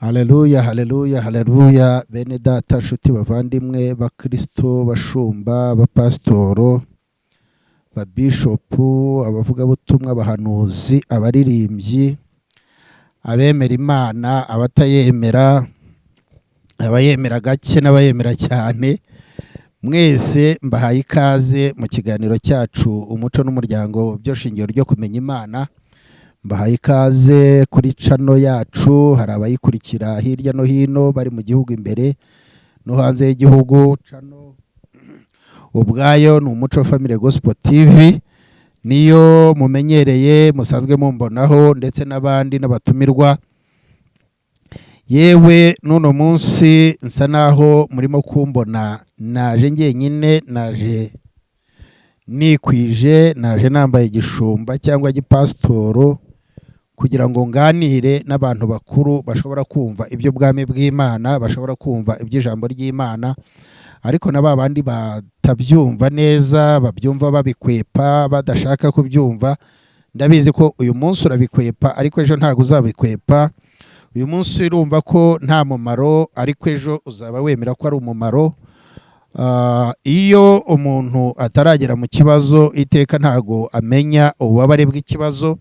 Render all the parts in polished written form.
Haleluya, haleluya, haleluya! Bene data, nshuti, bavandimwe, bakristo, bashumba, bapasitoro, babishopu, abavugabutumwa, abahanuzi, abaririmbyi, abemera Imana, abatayemera, abayemera gake n'abayemera cyane, mwese mbahaye ikaze mu kiganiro cyacu Umuco n'Umuryango byo shingiro ryo kumenya Imana. Mbahaye ikaze kuri channel yacu. Hari abayikurikira hirya no hino, bari mu gihugu imbere no hanze y'igihugu. Channel ubwayo ni Umuco Family Gospel TV, niyo mumenyereye, musanzwe mumbonaho, ndetse n'abandi n'abatumirwa. Yewe, n'uno munsi nsa naho murimo kumbona naje njyenyine, naje nikwije, naje nambaye igishumba cyangwa igipasitoro kugira ngo nganire n'abantu bakuru bashobora kumva iby'ubwami bw'Imana, bashobora kumva iby'ijambo ry'Imana, ariko na ba bandi batabyumva neza, babyumva babikwepa, badashaka kubyumva. Ndabizi ko uyu munsi urabikwepa, ariko ejo ntabwo uzabikwepa. Uyu munsi urumva ko nta mumaro, ariko ejo uzaba wemera ko ari umumaro. Iyo umuntu ataragera mu kibazo, iteka ntago amenya ububabare bw'ikibazo.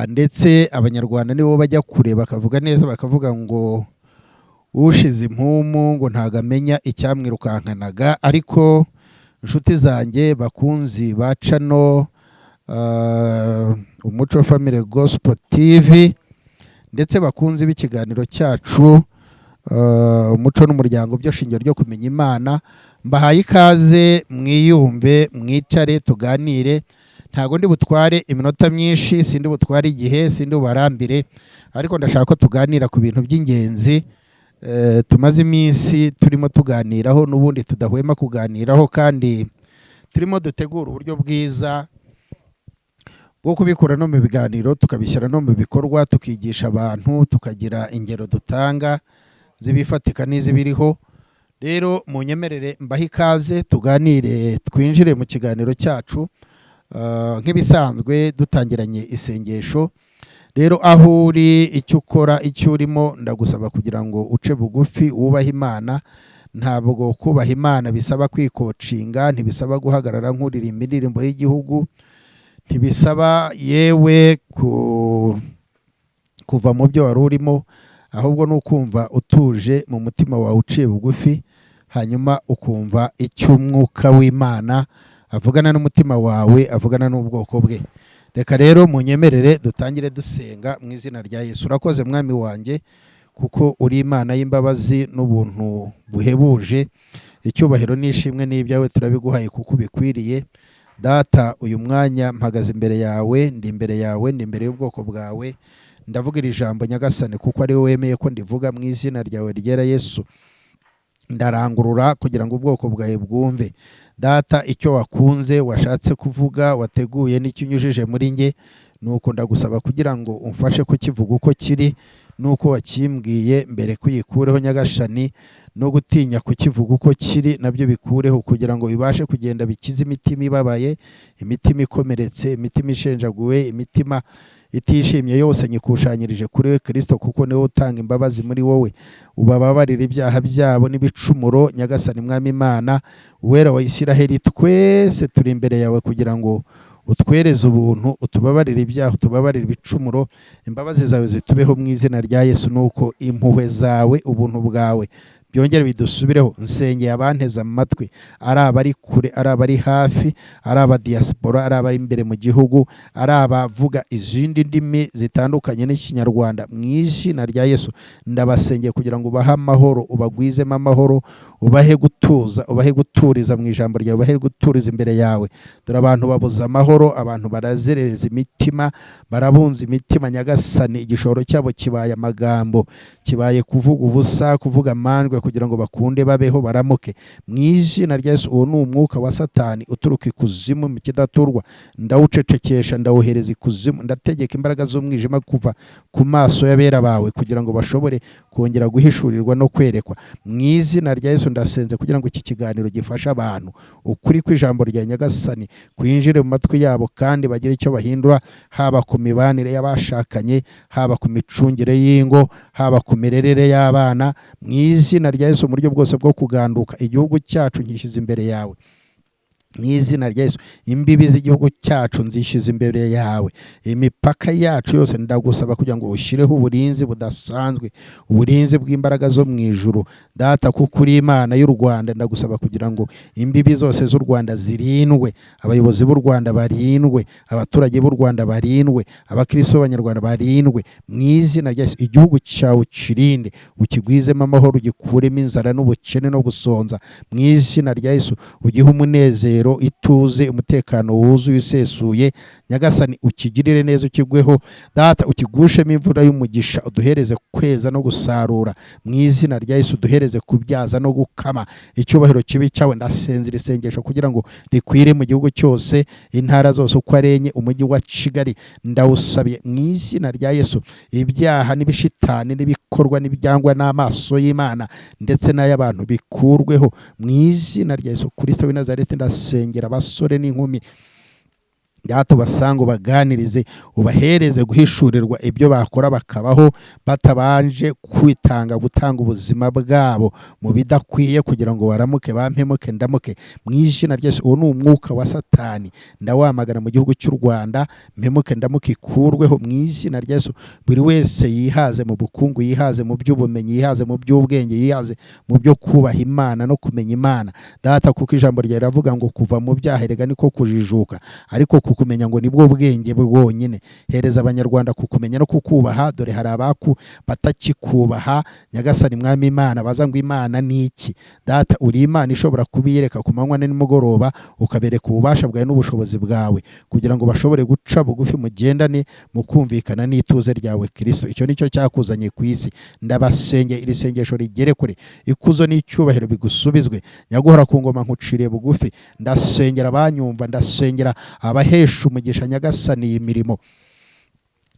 Ndetse Abanyarwanda nibo bajya kure, bakavuga neza, bakavuga ngo ushize impumu ngo ntago amenya icyamwirukankanaga. Ariko inshuti zanjye, bakunzi ba channel Umuco Family Gospel TV, ndetse bakunzi b'ikiganiro cyacu Umuco n'Umuryango byo shingiro ryo kumenya Imana, mbahaye ikaze. Mwiyumve, mwicare, tuganire. Ntabwo ndi butware iminota myinshi, sindi butware igihe, sindi bubarambire, ariko ndashaka ko tuganira ku bintu by'ingenzi tumaze iminsi turimo tuganiraho, n'ubundi tudahwema kuganiraho, kandi turimo dutegura uburyo bwiza bwo kubikura no mu biganiro tukabishyira no mu bikorwa, tukigisha abantu, tukagira ingero dutanga z'ibifatika n'iz'ibiriho. Rero munyemerere mbahe ikaze, tuganire, twinjire mu kiganiro cyacu. Nk'ibisanzwe dutangiranye isengesho. Rero aho uri, icyo ukora, icyo urimo, ndagusaba kugira ngo uce bugufi, wubahe Imana. Ntabwo kubaha Imana bisaba kwikocinga, ntibisaba guhagarara nk'uririmba indirimbo y'igihugu, ntibisaba yewe kuva mu byo wari urimo, ahubwo ni ukumva utuje mu mutima wawe, uciye bugufi, hanyuma ukumva icyo Umwuka w'Imana avugana n'umutima wawe, avugana n'ubwoko bwe. Reka rero munyemerere dutangire dusenga mu izina rya Yesu. Urakoze, Mwami wanjye, kuko uri Imana y'imbabazi n'ubuntu buhebuje. Icyubahiro n'ishimwe n'ibyawe, turabiguhaye kuko ubikwiriye. Data, uyu mwanya mpagaze imbere yawe, ndi imbere yawe, ndi imbere y'ubwoko bwawe. Ndavuga iri jambo, Nyagasani, kuko ari wowe wemeye ko ndivuga. Mu izina ryawe ryera Yesu, ndarangurura kugira ngo ubwoko bwawe bwumve. Data, icyo wakunze, washatse kuvuga, wateguye n'icyo unyujije muri nge, nuko ndagusaba kugira ngo umfashe kukivuga uko kiri nuko wakimbwiye mbere. Kuyikureho, Nyagasani, no gutinya kukivuga uko kiri nabyo bikureho, kugira ngo bibashe kugenda bikize imitima ibabaye, imitima ikomeretse, imitima ishenjaguwe, imitima itishimye yose. Nyikushanyirije kuri we Kirisito, kuko niwe utanga imbabazi. Muri wowe ubababarira ibyaha byabo n'ibicumuro. Nyagasani, Mwami Imana, Uwera wa Isiraheli, twese turi imbere yawe kugira ngo utwereze ubuntu, utubabarire ibyaha, utubabarire ibicumuro, imbabazi zawe zitubeho mu izina rya Yesu. Nuko impuhwe zawe, ubuntu bwawe byongere bidusubireho. Nsengeye abanteze amatwi, ari abari kure, ari abari hafi, ari aba diaspora, ari abari imbere mu gihugu, ari abavuga izindi ndimi zitandukanye n'Ikinyarwanda, mu izina rya Yesu ndabasengeye kugira ngo ubahe amahoro, ubagwizemo amahoro, ubahe gutuza, ubahe guturiza mu ijambo ryawe, ubahe guturiza imbere yawe. Dore abantu babuze amahoro, abantu barazerereza imitima, barabunza imitima. Nyagasani, igishoro cyabo kibaye amagambo, kibaye kuvuga ubusa, kuvuga amandwe. bahishurirwe kugira ngo bakunde babeho baramuke. Mu izina rya Yesu, uwo ni umwuka wa Satani uturuka ikuzimu mu kidaturwa, ndawucecekesha, ndawuhereza ikuzimu. Ndategeka imbaraga z'umwijima kuva ku maso y'abera bawe kugira ngo bashobore kongera guhishurirwa no kwerekwa. Mu izina rya Yesu, ndasenze kugira ngo iki kiganiro gifashe abantu, ukuri kw'ijambo rya Nyagasani kwinjire mu matwi yabo kandi bagire icyo bahindura, haba ku mibanire y'abashakanye, haba ku micungire y'ingo, haba ku mirerere y'abana. Mu izina rya Yesu, mu buryo bwose bwo kuganduka igihugu cyacu nkishyize imbere yawe. Mu izina rya Yesu, imbibi z'igihugu cyacu nzishyize imbere yawe, imipaka yacu yose. Ndagusaba kugira ngo ushyireho uburinzi budasanzwe, uburinzi bw'imbaraga zo mu ijuru. Data, kuko uri Imana y'u Rwanda, ndagusaba kugira ngo imbibi zose z'u Rwanda zirindwe, abayobozi b'u Rwanda barindwe, abaturage b'u Rwanda barindwe, abakristo b'Abanyarwanda barindwe. Mu izina rya Yesu, igihugu cyawe ukirinde, ukigwizemo amahoro, ugikuremo inzara n'ubukene no gusonza. Mu izina rya Yesu, ugihe umunezero, ituze, umutekano wuzuye usesuye. Nyagasani, ukigirire neza, ukigweho. Data, ukigushemo imvura y'umugisha, uduhereze kweza no gusarura. Mu izina rya Yesu, uduhereze kubyaza no gukama, icyubahiro kibe cyawe. Ndasenze iri sengesho kugira ngo rikwire mu gihugu cyose, intara zose uko ari enye, umujyi wa Kigali ndawusabiye. Mu izina rya Yesu, ibyaha n'ibishitani n'ibikorwa n'ibyangwa n'amaso y'Imana ndetse n'ay'abantu bikurweho mu izina rya Yesu Kristo w'i Nazareti. Ndasengera abasore n'inkumi. Data, ubasanga, ubaganirize, ubahereze guhishurirwa ibyo bakora bakabaho batabanje kwitanga, gutanga ubuzima bwabo mu bidakwiye kugira ngo baramuke, bampemuke ndamuke. Mu izina rya Yesu, uwo ni umwuka wa Satani, ndawamagana mu gihugu cy'u Rwanda. Mpemuke ndamuke ikurweho mu izina rya Yesu. Buri wese yihaze mu bukungu, yihaze mu by'ubumenyi, yihaze mu by'ubwenge, yihaze mu byo kubaha Imana no kumenya Imana. Data, kuko ijambo ryawe riravuga ngo kuva mu byaha erega niko kujijuka, ariko kukumenya ngo nibwo bwenge bwonyine. Hereza Abanyarwanda kukumenya no kukubaha. Dore hari abaku batakikubaha, Nyagasani Mwami Imana, baza ngo Imana ni iki? Data, uri Imana ishobora kubiyereka ku manywa na nimugoroba, ukabereka ububasha bwawe n'ubushobozi bwawe kugira ngo bashobore guca bugufi, mugendane mu kumvikana n'ituze ryawe Kristo. Icyo nicyo cyakuzanye ku isi. Ndabasenge, iri sengesho rigere kure, ikuzo n'icyubahiro bigusubizwe. Nyaguhora ku ngoma, nkuciriye bugufi. Ndasengera abanyumva, ndasengera abahesha umugisha Nyagasani iyi mirimo.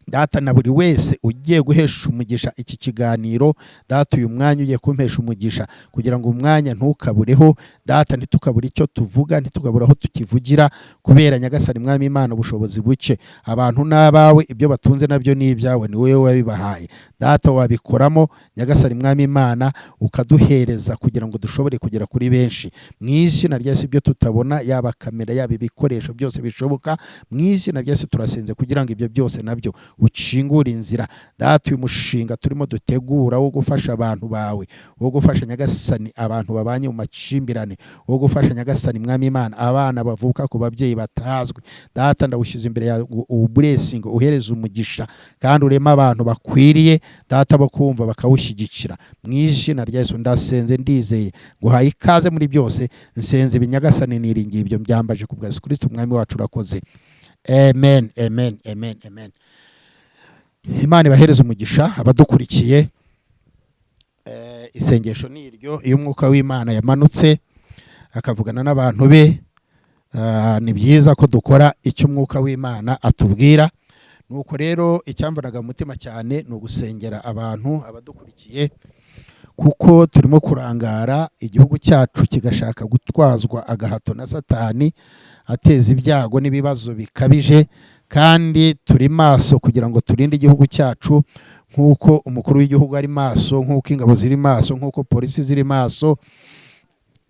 Data, na buri wese ugiye guhesha umugisha iki kiganiro, Data, uyu mwanya ugiye kumpesha umugisha kugira ngo umwanya ntukabureho. Data, ntitukabure icyo tuvuga, ntitukabure aho tukivugira kubera Nyagasani Mwami Imana ubushobozi buke. Abantu n'abawe, ibyo batunze nabyo ni ibyawe, ni wowe wabibahaye. Data, wabikoramo Nyagasani Mwami Imana, ukaduhereza kugira ngo dushobore kugera kuri benshi. Mu izina rya Yesu, ibyo tutabona, yaba kamera, yaba ibikoresho byose bishoboka, mu izina rya Yesu turasenze kugira ngo ibyo byose nabyo ukingure inzira. Data, uyu mushinga turimo dutegura wo gufasha abantu bawe, wo gufasha Nyagasani abantu babanye mu makimbirane, wo gufasha Nyagasani Mwami Imana abana bavuka ku babyeyi batazwi, Data, ndawushyize imbere yawe ngo uwublessinge, uhereze umugisha kandi ureme abantu bakwiriye, Data, bo kumva bakawushyigikira. Mu izina rya Yesu ndasenze, ndizeye, nguhaye ikaze muri byose. Nsenze ibi Nyagasani niringiye ibyo, mbyambaje ku bwa Yesu Kristo Umwami wacu. Urakoze. Amen, amen, amen, amen. Imana ibahereze umugisha abadukurikiye. Isengesho ni iryo. Iyo umwuka w'Imana yamanutse akavugana n'abantu be, ni byiza ko dukora icyo umwuka w'Imana atubwira. Nuko rero icyamvanaga mu mutima cyane ni ugusengera abantu, abadukurikiye, kuko turimo kurangara, igihugu cyacu kigashaka gutwazwa agahato na Satani ateza ibyago n'ibibazo bikabije, kandi turi maso kugira ngo turinde igihugu cyacu nk'uko umukuru w'igihugu ari maso, nk'uko ingabo ziri maso, nk'uko polisi ziri maso,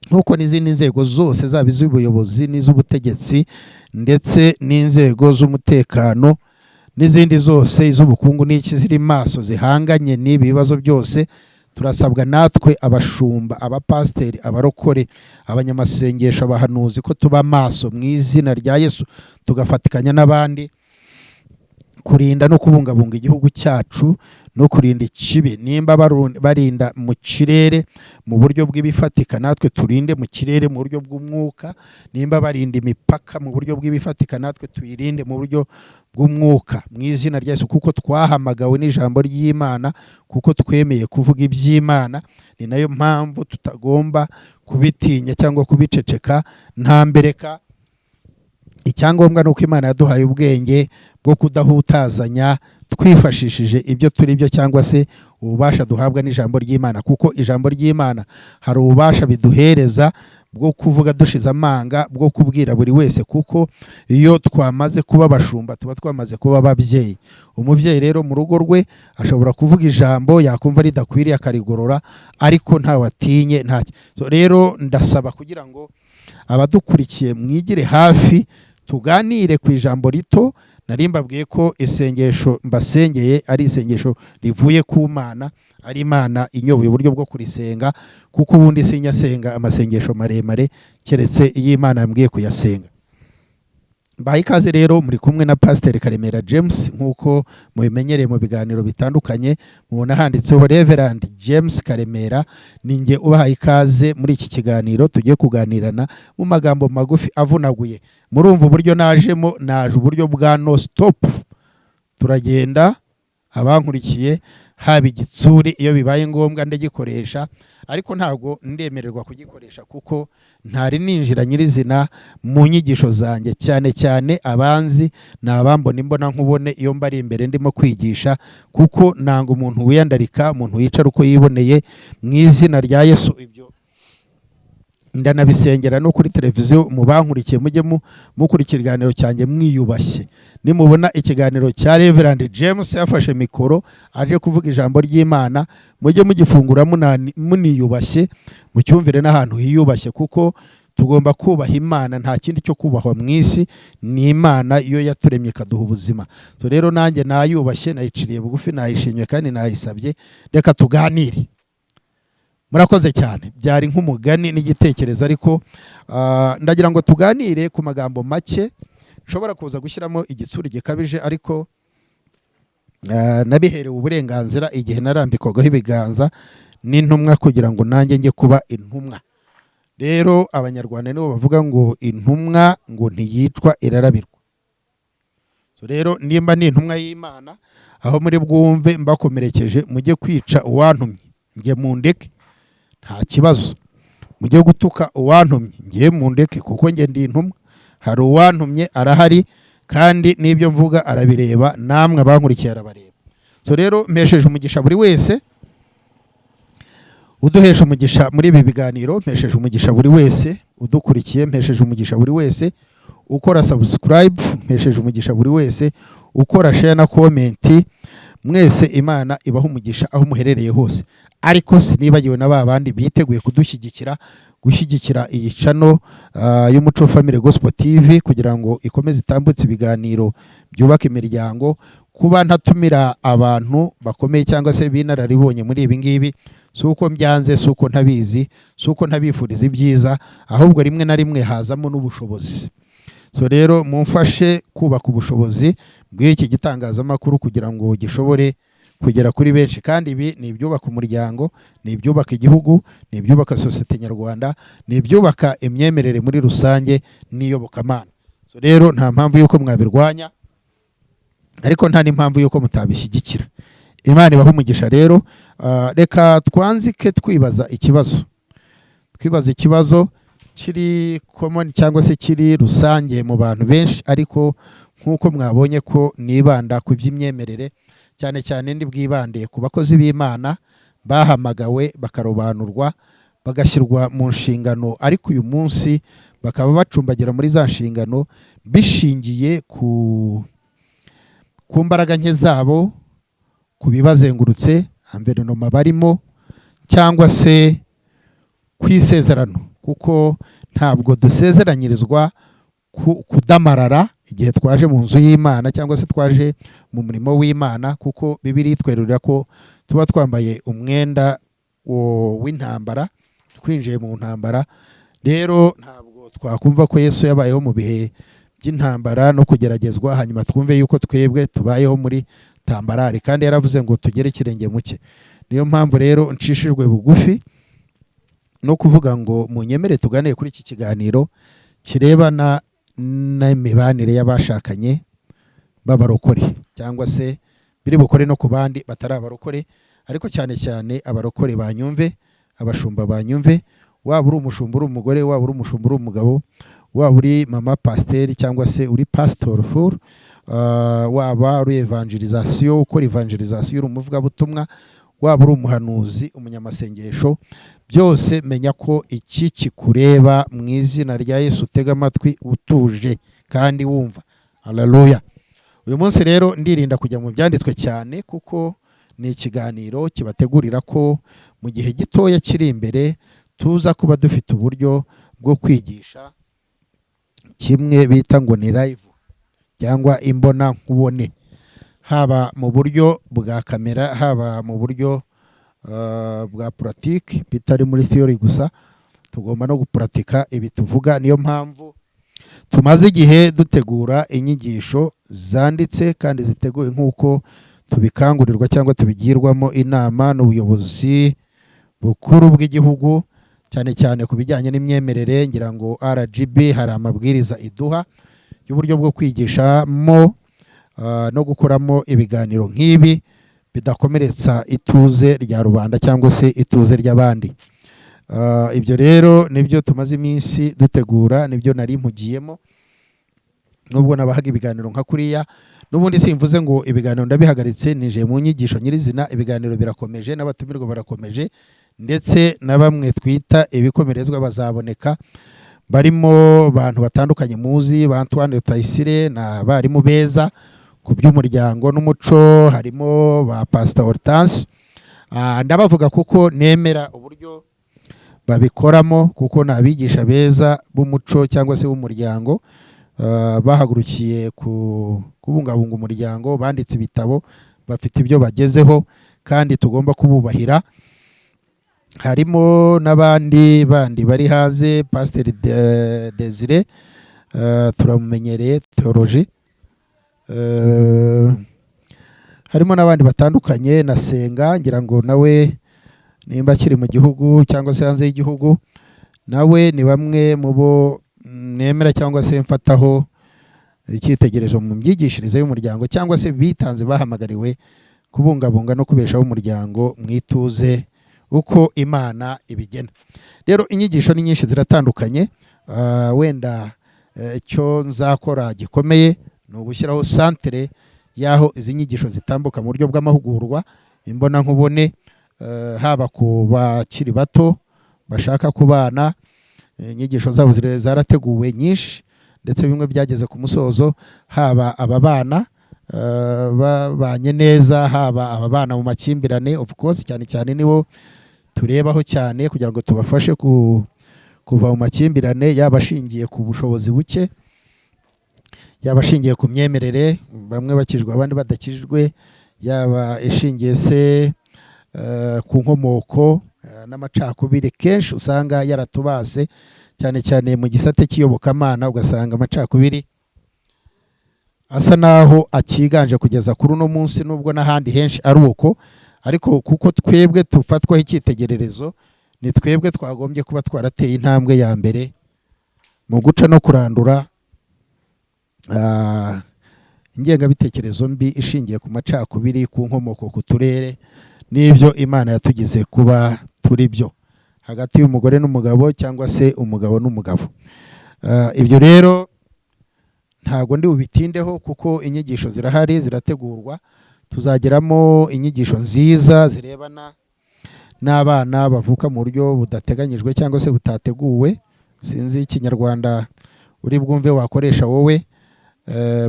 nk'uko n'izindi nzego zose, zaba iz'ubuyobozi n'iz'ubutegetsi ndetse n'inzego z'umutekano n'izindi zose, iz'ubukungu n'iki, ziri maso zihanganye n'ibi bibazo byose. Turasabwa natwe abashumba, abapasiteri, abarokore, abanyamasengesho, abahanuzi ko tuba maso mu izina rya Yesu, tugafatikanya n'abandi. Kurinda no kubungabunga igihugu cyacu no kurinda ikibi. Nimba barinda mu kirere mu buryo bw'ibifatika, natwe turinde mu kirere mu buryo bw'umwuka. Nimba barinda imipaka mu buryo bw'ibifatika, natwe tuyirinde mu buryo bw'umwuka, mu izina rya Yesu, kuko twahamagawe n'ijambo ry'Imana, kuko twemeye kuvuga iby'Imana. Ni nayo mpamvu tutagomba kubitinya cyangwa kubiceceka. Nta mbereka, icyangombwa ni uko Imana yaduhaye ubwenge bwo kudahutazanya, twifashishije ibyo turi byo cyangwa se ububasha duhabwa n'ijambo ry'Imana, kuko ijambo ry'Imana hari ububasha biduhereza bwo kuvuga dushize amanga, bwo kubwira buri wese, kuko iyo twamaze kuba abashumba tuba twamaze kuba ababyeyi. Umubyeyi rero mu rugo rwe ashobora kuvuga ijambo, yakumva ridakwiriye akarigorora, ariko ntawe atinye ntacyo. So, rero ndasaba kugira ngo abadukurikiye mwigire hafi, tuganire ku ijambo rito. Nari mbabwiye ko isengesho mbasengeye ari isengesho rivuye ku Mana, ari Imana inyoboye uburyo bwo kurisenga, kuko ubundi sinyasenga amasengesho maremare keretse iyo Imana yambwiye kuyasenga. Mbahaye ikaze rero, muri kumwe na Pasiteri Karemera James, nk'uko mubimenyereye mu biganiro bitandukanye. Mubona handitseho Reverend James Karemera. Ni njye ubahaye ikaze muri iki kiganiro tugiye kuganirana mu magambo magufi avunaguye. Murumva uburyo najemo, naje uburyo bwa no stop. Turagenda, abankurikiye, haba igitsuri iyo bibaye ngombwa ndagikoresha, ariko ntabwo ndemererwa kugikoresha kuko ntari ninjira nyirizina mu nyigisho zanjye. Cyane cyane abanzi ni abambona imbona nkubone iyo mbari imbere ndimo kwigisha, kuko nanga umuntu wiyandarika, umuntu wicara uko yiboneye. Mu izina rya Yesu, ibyo ndanabisengera no kuri televiziyo. Mu bankurikiye, mujye mukurikira ikiganiro cyanjye mwiyubashye. Nimubona ikiganiro cya Reverend James yafashe mikoro aje kuvuga ijambo ry'Imana, mujye mugifungura muniyubashye, mucyumvire n'ahantu hiyubashye, kuko tugomba kubaha Imana. Nta kindi cyo kubahwa mu isi, ni Imana iyo yaturemye ikaduha ubuzima. So rero nanjye nayubashye, nayiciriye bugufi, nayishimye kandi nayisabye. Reka tuganire. Murakoze cyane. Byari nk'umugani n'igitekerezo, ariko ndagira ngo tuganire ku magambo make. Nshobora kuza gushyiramo igitsuri gikabije, ariko nabiherewe uburenganzira igihe narambikwagaho ibiganza n'intumwa kugira ngo nanjye njye kuba intumwa. Rero Abanyarwanda nibo bavuga ngo intumwa ngo ntiyicwa, irarabirwa. So rero nimba ni intumwa y'Imana, aho muri bwumve mbakomerekeje, mujye kwica uwantumye, njye mundeke, nta kibazo. Mujye gutuka uwantumye, ngiye mundeke, kuko njye ndi intumwa. Hari uwantumye, arahari, kandi n'ibyo mvuga arabireba, namwe abankurikiye arabareba. So rero mpesheje umugisha buri wese uduhesha umugisha muri ibi biganiro, mpesheje umugisha buri wese udukurikiye, mpesheje umugisha buri wese ukora subscribe, mpesheje umugisha buri wese ukora share na comment. Mwese Imana ibaha umugisha aho muherereye hose. Ariko sinibagiwe na ba bandi biteguye kudushyigikira, gushyigikira iyi channel y'Umuco Family Gospel TV kugira ngo ikomeze itambutse ibiganiro byubaka imiryango. Kuba ntatumira abantu bakomeye cyangwa se b'inararibonye muri ibi ngibi, si uko mbyanze, si uko ntabizi, si uko ntabifuriza ibyiza, ahubwo rimwe na rimwe hazamo n'ubushobozi. So rero mumfashe kubaka ubushobozi bw'iki gitangazamakuru kugira ngo gishobore kugera kuri benshi. Kandi ibi ni ibyubaka umuryango, ni ibyubaka igihugu, ni ibyubaka sosiyete nyarwanda, ni ibyubaka imyemerere muri rusange n'iyobokamana. So rero nta mpamvu y'uko mwabirwanya, ariko nta n'impamvu y'uko mutabishyigikira. Imana ibaha umugisha. Rero reka twanzike twibaza ikibazo, twibaza ikibazo kiri common cyangwa se kiri rusange mu bantu benshi. Ariko nk'uko mwabonye ko nibanda ku by'imyemerere cyane cyane, ndi bwibande ku bakozi b'Imana bahamagawe, bakarobanurwa, bagashyirwa mu nshingano, ariko uyu munsi bakaba bacumbagira muri za nshingano bishingiye ku mbaraga nke zabo, ku bibazengurutse, environment barimo, cyangwa se ku isezerano, kuko ntabwo dusezeranyirizwa kudamarara igihe twaje mu nzu y'Imana cyangwa se twaje mu murimo w'Imana, kuko Bibiliya itwerurira ko tuba twambaye umwenda w'intambara, twinjiye mu ntambara. Rero ntabwo twakumva ko Yesu yabayeho mu bihe by'intambara no kugeragezwa, hanyuma twumve yuko twebwe tubayeho muri tambarare, kandi yaravuze ngo tugere ikirenge mu cye. Niyo mpamvu rero ncishijwe bugufi no kuvuga ngo munyemere tuganire kuri iki kiganiro kirebana n'imibanire y'abashakanye b'abarokore, cyangwa se biri bukore no ku bandi batari abarokore, ariko cyane cyane abarokore banyumve, abashumba banyumve. Waba uri umushumba uri umugore, waba uri umushumba uri umugabo, waba uri mama pasiteri cyangwa se uri pasitori furu, waba uri evangelization, ukora evangelization, uri umuvugabutumwa, waba uri umuhanuzi, umunyamasengesho, byose menya ko iki kikureba. Mu izina rya Yesu, utega amatwi utuje kandi wumva. Haleluya! Uyu munsi rero ndirinda kujya mu byanditswe cyane, kuko ni ikiganiro kibategurira ko mu gihe gitoya kiri imbere tuza kuba dufite uburyo bwo kwigisha kimwe bita ngo ni live cyangwa imbona nkubone, haba mu buryo bwa kamera, haba mu buryo bwa pratique, bitari muri theory gusa. Tugomba no gupuratika ibi tuvuga. Niyo mpamvu tumaze igihe dutegura inyigisho zanditse kandi ziteguye nk'uko tubikangurirwa cyangwa tubigirwamo inama n'ubuyobozi bukuru bw'igihugu, cyane cyane ku bijyanye n'imyemerere. Ngira ngo RGB hari amabwiriza iduha y'uburyo bwo kwigishamo no gukoramo ibiganiro nk'ibi bidakomeretsa ituze rya rubanda cyangwa se ituze ry'abandi. Ibyo rero nibyo tumaze iminsi dutegura, nibyo nari mpugiyemo. Nubwo nabahaga ibiganiro nka kuriya, n'ubundi simvuze ngo ibiganiro ndabihagaritse, nije mu nyigisho nyirizina. Ibiganiro birakomeje n'abatumirwa barakomeje, ndetse na bamwe twita ibikomerezwa bazaboneka, barimo bantu batandukanye muzi, ba Antoine Rutayisire, ni abarimu beza ku by'umuryango n'umuco, harimo ba Pastor Hortense. Ndabavuga kuko nemera uburyo babikoramo, kuko ni abigisha beza b'umuco cyangwa se b'umuryango. Bahagurukiye kubungabunga umuryango, banditse ibitabo, bafite ibyo bagezeho kandi tugomba kububahira. Harimo n'abandi bandi bari hanze, Pasiteri Desire, turamumenyereye theology. Harimo n'abandi batandukanye na Senga, ngira ngo nawe nimba akiri mu gihugu cyangwa se hanze y'igihugu, nawe ni bamwe mu bo nemera cyangwa se mfataho icyitegererezo mu myigishirize y'umuryango, cyangwa se bitanze, bahamagariwe kubungabunga no kubeshaho umuryango mu ituze uko Imana ibigena. Rero inyigisho ni nyinshi ziratandukanye. Wenda icyo nzakora gikomeye ni ugushyiraho santere y'aho izi nyigisho zitambuka mu buryo bw'amahugurwa imbonankubone, haba ku bakiri bato bashaka kubana. Inyigisho zabo zarateguwe nyinshi, ndetse bimwe byageze ku musozo, haba aba bana babanye neza, haba ababana mu makimbirane, of course cyane cyane nibo turebaho cyane kugira ngo tubafashe kuva mu makimbirane, yaba ashingiye ku bushobozi buke, yaba ashingiye ku myemerere, bamwe bakijwe abandi badakijwe, yaba ishingiye se ku nkomoko n'amacakubiri kenshi usanga yaratubase, cyane cyane mu gisate cy'iyobokamana, ugasanga amacakubiri asa naho akiganje kugeza kuri uno munsi, nubwo n'ahandi henshi ari uko. Ariko kuko twebwe tufatwaho icyitegererezo, ni twebwe twagombye kuba twarateye intambwe ya mbere mu guca no kurandura ingengabitekerezo mbi ishingiye ku macakubiri, ku nkomoko, ku turere n'ibyo Imana yatugize kuba turi byo, hagati y'umugore n'umugabo cyangwa se umugabo n'umugabo. Ibyo rero ntabwo ndi bubitindeho, kuko inyigisho zirahari, zirategurwa. Tuzageramo inyigisho nziza zirebana n'abana bavuka mu buryo budateganyijwe cyangwa se butateguwe. Sinzi Ikinyarwanda uri bwumve wakoresha wowe.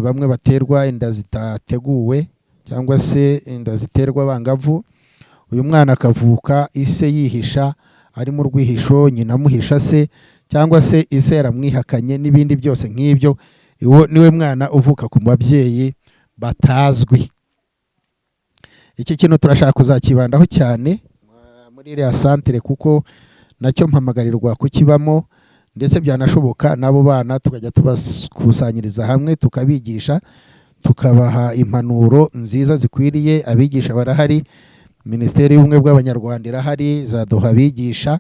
Bamwe baterwa inda zitateguwe cyangwa se inda ziterwa abangavu, uyu mwana akavuka ise yihisha, ari mu rwihisho, nyina amuhisha se, cyangwa se ise yaramwihakanye n'ibindi byose nk'ibyo. Uwo niwe mwana uvuka ku babyeyi batazwi. Iki kintu turashaka kuzakibandaho cyane muri iriya santere, kuko nacyo mpamagarirwa kukibamo. Ndetse byanashoboka n'abo bana tukajya tubakusanyiriza hamwe, tukabigisha, tukabaha impanuro nziza zikwiriye. Abigisha barahari, Minisiteri y'Ubumwe bw'Abanyarwanda irahari, izaduha abigisha,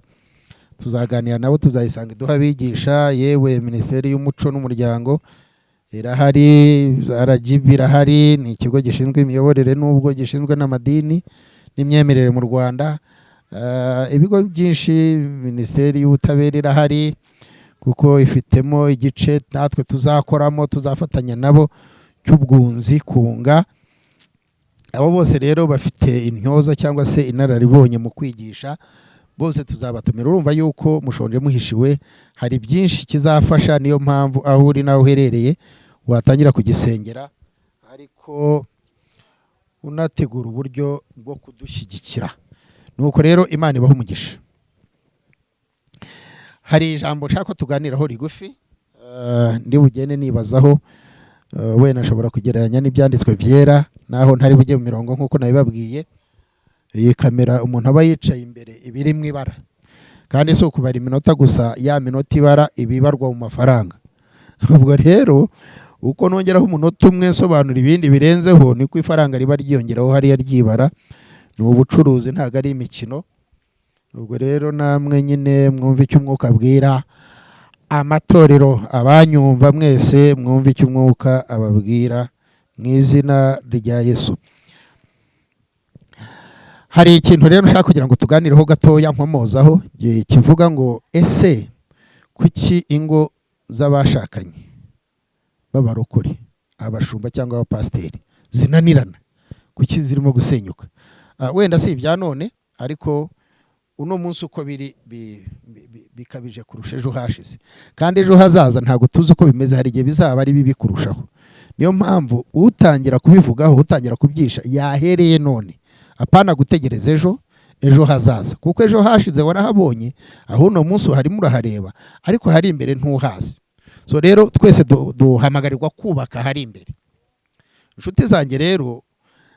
tuzaganira nabo, tuzayisanga iduha abigisha. Yewe, Minisiteri y'Umuco n'Umuryango irahari, RGB irahari, ni ikigo gishinzwe imiyoborere n'ubwo gishinzwe n'amadini n'imyemerere mu Rwanda. Ibigo byinshi, Minisiteri y'Ubutabera irahari, kuko ifitemo igice natwe tuzakoramo, tuzafatanya nabo cy'ubwunzi, kunga. Abo bose rero bafite intyoza cyangwa se inararibonye mu kwigisha, bose tuzabatumira. Urumva yuko mushonje muhishiwe, hari byinshi kizafasha. Niyo mpamvu aho uri n'aho uherereye watangira kugisengera, ariko unategura uburyo bwo kudushyigikira. Nuko rero Imana ibaha umugisha. Hari ijambo nshaka ko tuganiraho rigufi, ndi bugende nibazaho, wenda nshobora kugereranya n'ibyanditswe byera, naho ntari bujye mu mirongo nk'uko nabibabwiye. Iyi kamera umuntu aba yicaye imbere iba iri mu ibara, kandi si ukubara iminota gusa, ya minota ibara iba ibarwa mu mafaranga. Ubwo rero uko nongeraho umunota umwe nsobanura ibindi birenzeho, niko ifaranga riba ryiyongeraho hariya ryibara. Ni ubucuruzi, ntabwo ari imikino. Ubwo rero namwe nyine mwumve icyo umwuka abwira amatorero. Abanyumva mwese, mwumve icyo umwuka ababwira mu izina rya Yesu. Hari ikintu rero nshaka kugira ngo tuganireho gatoya, nkomozaho kivuga ngo: ese kuki ingo z'abashakanye b'abarokore, abashumba cyangwa abapasiteri zinanirana? Kuki zirimo gusenyuka? Wenda si ibya none, ariko uno munsi uko biri bikabije kurusha ejo hashize, kandi ejo hazaza ntabwo tuzi uko bimeze, hari igihe bizaba ari bibi kurushaho. Niyo mpamvu utangira kubivugaho, utangira kubyisha yahereye none, apana gutegereza ejo hazaza, kuko ejo hashize warahabonye, aho uno munsi harimo urahareba, ariko hari imbere ntuhazi. So rero twese duhamagarirwa kubaka hari imbere. Inshuti zanjye rero,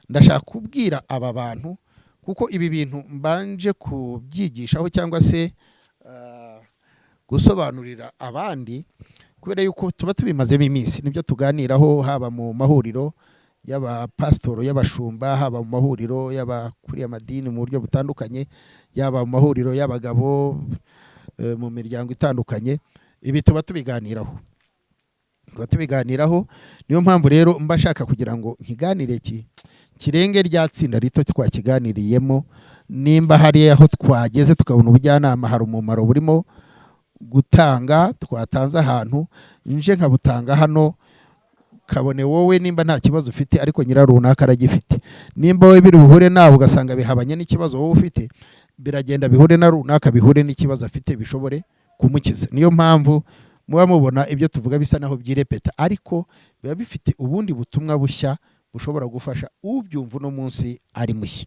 ndashaka kubwira aba bantu, kuko ibi bintu mbanje kubyigishaho cyangwa se gusobanurira abandi, kubera yuko tuba tubimazemo iminsi, nibyo tuganiraho, haba mu mahuriro y'abapasitoro, y'abashumba, haba mu mahuriro y'abakuriye amadini mu buryo butandukanye, yaba mu mahuriro y'abagabo, mu miryango itandukanye, ibi tuba tubiganiraho. Niyo mpamvu rero mba nshaka kugira ngo nkiganire kirenge rya tsinda rito twakiganiriyemo. Nimba hari aho twageze tukabona ubujyanama, hari umumaro burimo gutanga, twatanze ahantu, nje nkabutanga hano, kabone wowe nimba nta kibazo ufite, ariko nyirarunaka aragifite. Nimba wowe biri buhure nawe ugasanga bihabanye n'ikibazo wowe ufite, biragenda bihure na runaka, bihure n'ikibazo afite, bishobore kumukiza. Niyo mpamvu muba mubona ibyo tuvuga bisa naho byirepeta, ariko biba bifite ubundi butumwa bushya bushobora gufasha ubyumva uno munsi ari mushya.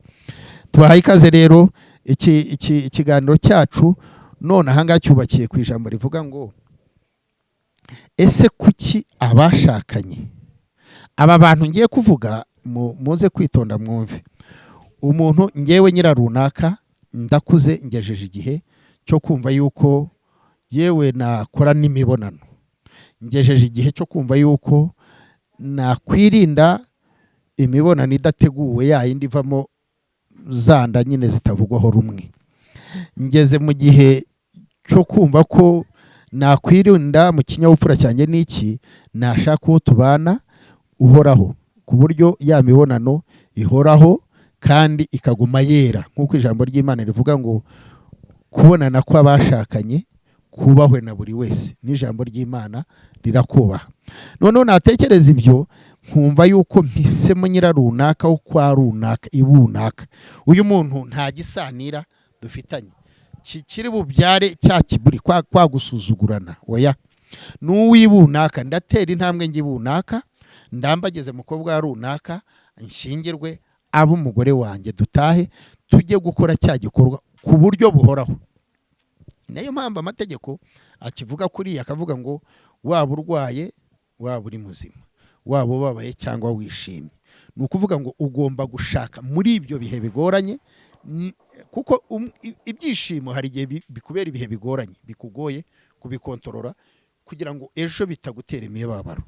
Tubahaye ikaze rero. Iki ikiganiro cyacu none ahangaha cyubakiye ku ijambo rivuga ngo: ese kuki abashakanye, aba bantu ngiye kuvuga, muze kwitonda mwumve. Umuntu ngewe nyirarunaka ndakuze, ngejeje igihe cyo kumva yuko yewe nakora n'imibonano, ngejeje igihe cyo kumva yuko nakwirinda imibonano idateguwe, ya yindi ivamo zanda nyine zitavugwaho rumwe. Ngeze mu gihe cyo kumva ko nakwirinda mu kinyabupfura cyanjye n'iki, nashaka uwo tubana uhoraho, ku buryo ya mibonano ihoraho kandi ikaguma yera, nk'uko ijambo ry'Imana rivuga ngo kubonana kw'abashakanye kubahwe na buri wese, n'ijambo ry'Imana rirakubaha. Noneho natekereza ibyo, nkumva yuko mpisemo nyirarunaka wo kwa runaka ibunaka, uyu muntu nta gisanira dufitanye kiri bubyare cya kiburi kwa gusuzugurana, oya, n'uw'ibunaka. Ndatera intambwe njye ibunaka, ndambageze mukobwa wa runaka, nshyingirwe, abe umugore wanjye, dutahe tujye gukora cya gikorwa ku buryo buhoraho. Niyo mpamvu amategeko akivuga kuriya, akavuga ngo waba urwaye, waba uri muzima, waba ubabaye cyangwa wishimye, ni ukuvuga ngo ugomba gushaka muri ibyo bihe bigoranye, kuko ibyishimo hari igihe bikubera ibihe bigoranye, bikugoye kubyishimira. Kubikontorora kugira ngo ejo bitagutera imibabaro.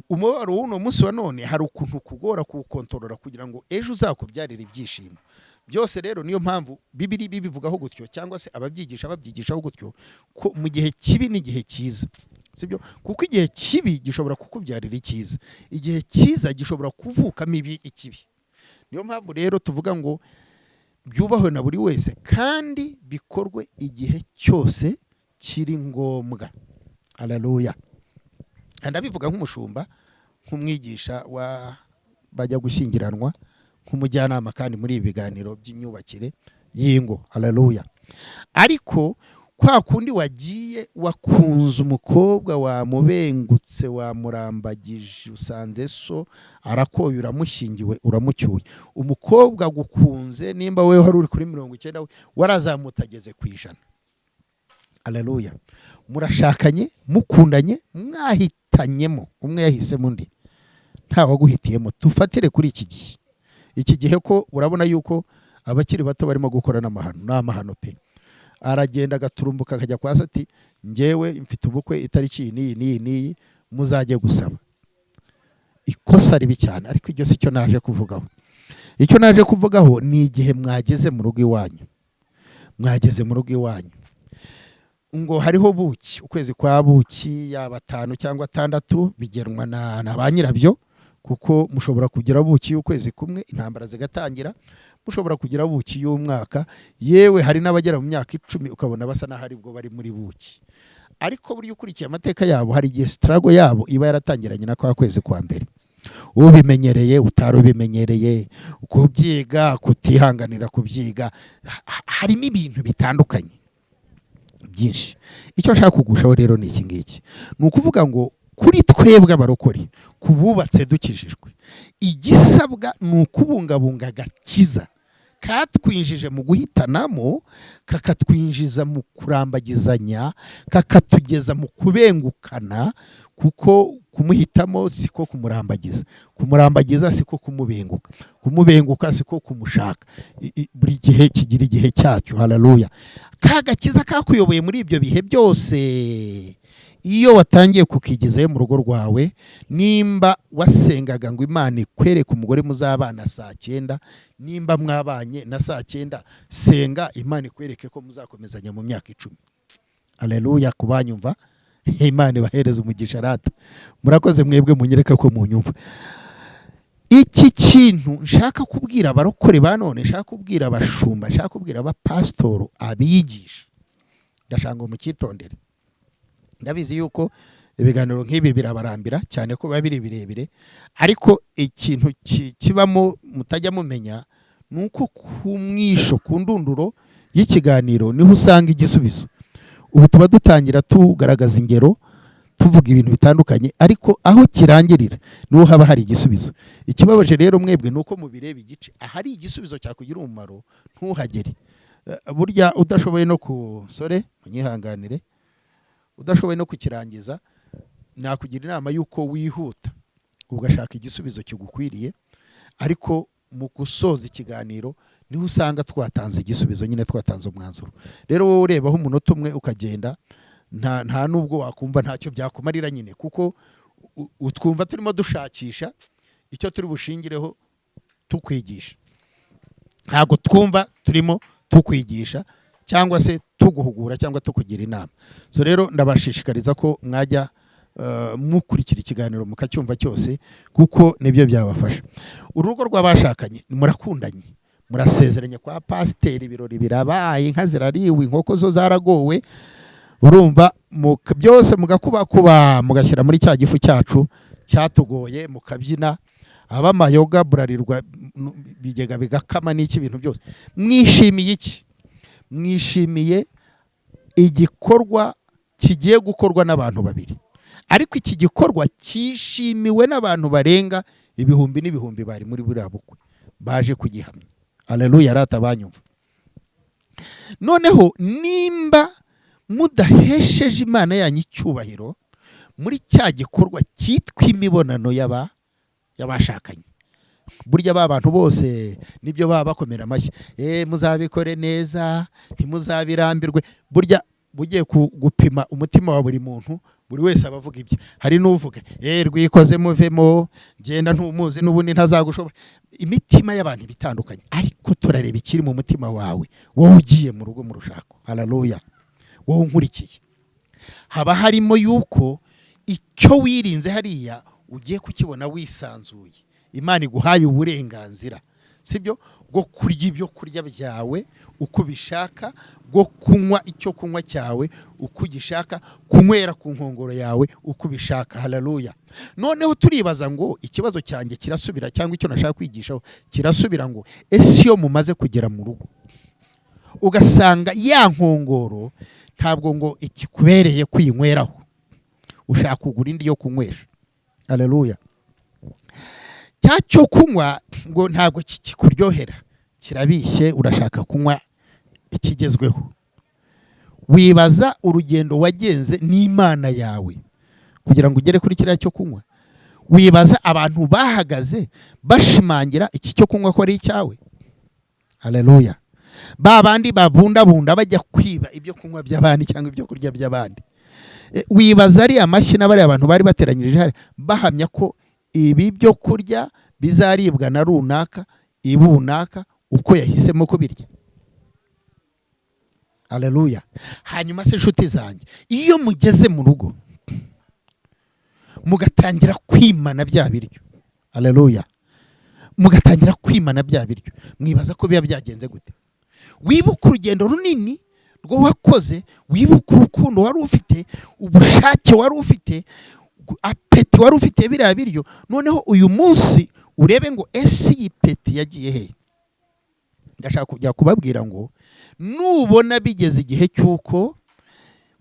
Umubabaro w'uno munsi wa none hari ukuntu kugora kuwukontorora kugira ngo ejo uzakubyarire ibyishimo byose. Rero niyo mpamvu Bibiri bibivugaho gutyo, cyangwa se ababyigisha babyigishaho gutyo, ko mu gihe kibi n'igihe cyiza, sibyo? Kuko igihe kibi gishobora kukubyarira icyiza, igihe cyiza gishobora kuvukamo ikibi. Niyo mpamvu rero tuvuga ngo byubahwe na buri wese kandi bikorwe igihe cyose kiri ngombwa. Haleluya! Ndabivuga nk'umushumba, nk'umwigisha wa bajya gushyingiranwa, nk'umujyanama kandi muri ibi biganiro by'imyubakire y'ingo. Haleluya! Ariko kwa kundi wagiye wakunze umukobwa, wamubengutse, wamurambagije, usanze so arakoye, uramushyingiwe, uramucyuye. Umukobwa agukunze, nimba wowe wari uri kuri 90, we warazamutse ageze ku 100. Haleluya! Murashakanye, mukundanye, mwahitanyemo, umwe yahisemo undi, ntawaguhitiyemo. Tufatire kuri iki gihe, iki gihe ko urabona yuko abakiri bato barimo gukora n'amahano. Ni amahano pe! Aragenda agaturumbuka akajya kwa se ati: "Njyewe mfite ubukwe itariki iyi n'iyi n'iyi n'iyi, muzajye gusaba." Ikosa ribi cyane. Ariko iryo si cyo naje kuvugaho. Icyo naje kuvugaho ni igihe mwageze mu rugo iwanyu. Mwageze mu rugo iwanyu, ngo hariho buki, ukwezi kwa buki, yaba atanu cyangwa atandatu, bigenwa na ba nyirabyo, kuko mushobora kugira buki y'ukwezi kumwe intambara zigatangira, mushobora kugira buki y'umwaka, yewe hari n'abagera mu myaka 10 ukabona basa n'aho aribwo bari muri buki. Ariko burya ukurikiye amateka yabo, hari igihe struggle yabo iba yaratangiranye na kwa kwezi kwa mbere, ubimenyereye, utari ubimenyereye, kubyiga, kutihanganira kubyiga, harimo ibintu bitandukanye byinshi. Icyo nshaka kugushaho rero ni iki ngiki: ni ukuvuga ngo kuri twebwe abarokore, ku bubatse dukijijwe, igisabwa ni ukubungabunga agakiza katwinjije mu guhitanamo, kakatwinjiza mu kurambagizanya, kakatugeza mu kubengukana, kuko kumuhitamo siko kumurambagiza, kumurambagiza siko kumubenguka, kumubenguka siko kumushaka. Buri gihe kigira igihe cyacyo. Haleluya! Ka gakiza kakuyoboye muri ibyo bihe byose, iyo watangiye kukigezayo mu rugo rwawe, nimba wasengaga ngo Imana ikwereke umugore muzabana saa 9, nimba mwabanye na saa 9, senga Imana ikwereke ko muzakomezanya mu myaka 10. Aleluya! Kubanyumva, Imana ibahereza umugisha. Rata murakoze mwebwe munyereka ko munyumva. Iki kintu nshaka kubwira abarokore ba none, nshaka kubwira abashumba, nshaka kubwira abapasitoro, abigisha, ndashaka ngo mucyitondere. Ndabizi yuko ibiganiro nk'ibi birabarambira cyane ko biba biri birebire, ariko ikintu kibamo mutajya mumenya ni uko ku mwisho, ku ndunduro y'ikiganiro, niho usanga igisubizo. Ubu tuba dutangira tugaragaza ingero, tuvuga ibintu bitandukanye, ariko aho kirangirira niho haba hari igisubizo. Ikibabaje rero mwebwe ni uko mubireba igice, ahari igisubizo cyakugira umumaro ntuhagere. Burya udashoboye no ku sore, munyihanganire, udashoboye no kukirangiza, nakugira inama y'uko wihuta ugashaka igisubizo kigukwiriye. Ariko mu gusoza ikiganiro niho usanga twatanze igisubizo nyine, twatanze umwanzuro. Rero wowe urebaho umunota umwe ukagenda, nta nubwo wakumva, ntacyo byakumarira nyine, kuko utwumva turimo dushakisha icyo turi bushingireho tukwigisha. Ntabwo twumva turimo tukwigisha cyangwa se tuguhugura cyangwa tukugira inama. So rero ndabashishikariza ko mwajya mukurikira ikiganiro mukacyumva cyose, kuko nibyo byabafasha. Urugo rw'abashakanye, murakundanye, murasezeranye kwa pasiteri, ibirori birabaye, inka zirariwe, inkoko zo zaragowe, urumva byose mugakubakuba, mugashyira muri cya gifu cyacu cyatugoye, mukabyina, abamayoga burarirwa, bigega bigakama n'iki, ibintu byose. Mwishimiye iki? Mwishimiye igikorwa kigiye gukorwa n'abantu babiri, ariko iki gikorwa cyishimiwe n'abantu barenga ibihumbi n'ibihumbi bari muri buriya bukwe baje kugihamya. Aleluya! Rata banyumva, noneho nimba mudahesheje Imana yanyu icyubahiro muri cya gikorwa cyitwa imibonano y'abashakanye, burya ba bantu bose nibyo baba bakomera amashyi, muzabikore neza, ntimuzabirambirwe. Burya Ugiye gupima umutima wa buri muntu, buri wese aba avuga ibye. Hari n'uvuga: "Rwikoze, muvemo, genda, ntumuzi n'ubundi ntazagushobora." Imitima y'abantu iba itandukanye, ariko turareba ikiri mu mutima wawe, wowe ugiye mu rugo, mu rushako. Haleluya! Wowe unkurikiye, haba harimo yuko icyo wirinze hariya ugiye kukibona wisanzuye. Imana iguhaye uburenganzira, sibyo, bwo kurya ibyo kurya byawe uko ubishaka, bwo kunywa icyo kunywa cyawe uko ugishaka, kunywera ku nkongoro yawe uko ubishaka. Haleluya! Noneho turibaza ngo ikibazo cyanjye kirasubira, cyangwa icyo nashaka kwigishaho kirasubira ngo: ese iyo mumaze kugera mu rugo ugasanga ya nkongoro ntabwo ngo ikikubereye kwinyweraho, ushaka kugura indi yo kunywesha? Haleluya! Cya cyo kunywa ngo ntabwo kikuryohera, kirabishye, urashaka kunywa ikigezweho. Wibaza urugendo wagenze n'Imana yawe kugira ngo ugere kuri kiriya cyo kunywa. Wibaza abantu bahagaze bashimangira iki cyo kunywa ko ari icyawe. Haleluya! Ba bandi babundabunda bajya kwiba ibyo kunywa by'abandi cyangwa ibyo kurya by'abandi. Wibaza ari amashyi n'abariya bantu bari bateranyirije hariya bahamya ko ibi byo kurya bizaribwa na runaka ibunaka uko yahisemo kubirya. Haleluya! Hanyuma se, inshuti zanjye, iyo mugeze mu rugo mugatangira kwimana bya biryo, haleluya, mugatangira kwimana bya biryo, mwibaza ko biba byagenze gute? Wibuka urugendo runini rwo wakoze, wibuka urukundo wari ufite, ubushake wari ufite, appétit wari ufite biriya biryo. Noneho uyu munsi urebe ngo: ese iyi appétit yagiye he? Ndashaka kujya kubabwira ngo nubona bigeze igihe cy'uko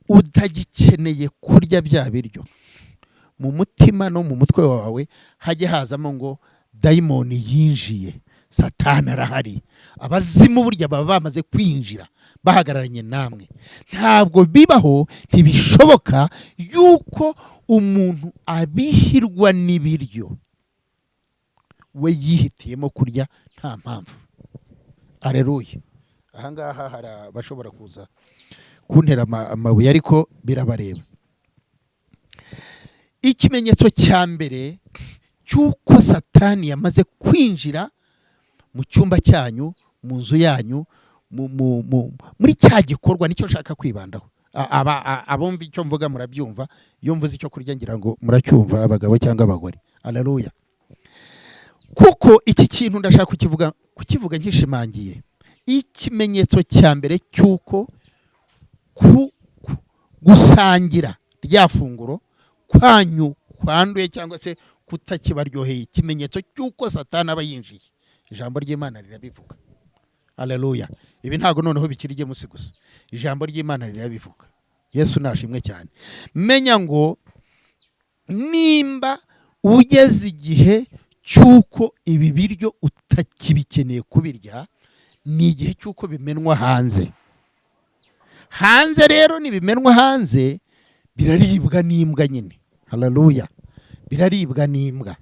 utagikeneye kurya bya biryo, mu mutima no mu mutwe wawe hajye hazamo ngo dayimoni yinjiye, Satani arahari. Abazimu burya baba bamaze kwinjira, bahagararanye namwe. Ntabwo bibaho, ntibishoboka yuko umuntu abihirwa n'ibiryo we yihitiyemo kurya nta mpamvu. Areruye! Ahangaha hari abashobora kuza kuntera amabuye, ariko birabareba. Ikimenyetso cya mbere cy'uko Satani yamaze kwinjira mu cyumba cyanyu, mu nzu yanyu, muri cya gikorwa, nicyo nshaka kwibandaho. Abumva icyo mvuga murabyumva. Iyo mvuze icyo kurya ngira ngo muracyumva, abagabo cyangwa abagore. Aleluya! Kuko iki kintu ndashaka kukivuga nkishimangiye. Ikimenyetso cya mbere cy'uko gusangira rya funguro kwanyu kwanduye cyangwa se kutakibaryoheye, ikimenyetso cy'uko Satani aba yinjiye, ijambo ry'Imana rirabivuga. Aleluya! Ibi ntabwo noneho bikiri munsi gusa, ijambo ry'Imana rirabivuga. Yesu nashimwe cyane. Menya ngo nimba ugeze igihe cy'uko ibi biryo utakibikeneye kubirya, ni igihe cy'uko bimenwa hanze. Hanze rero nibimenwa hanze, biraribwa n'imbwa nyine. Haleluya! Biraribwa n'imbwa.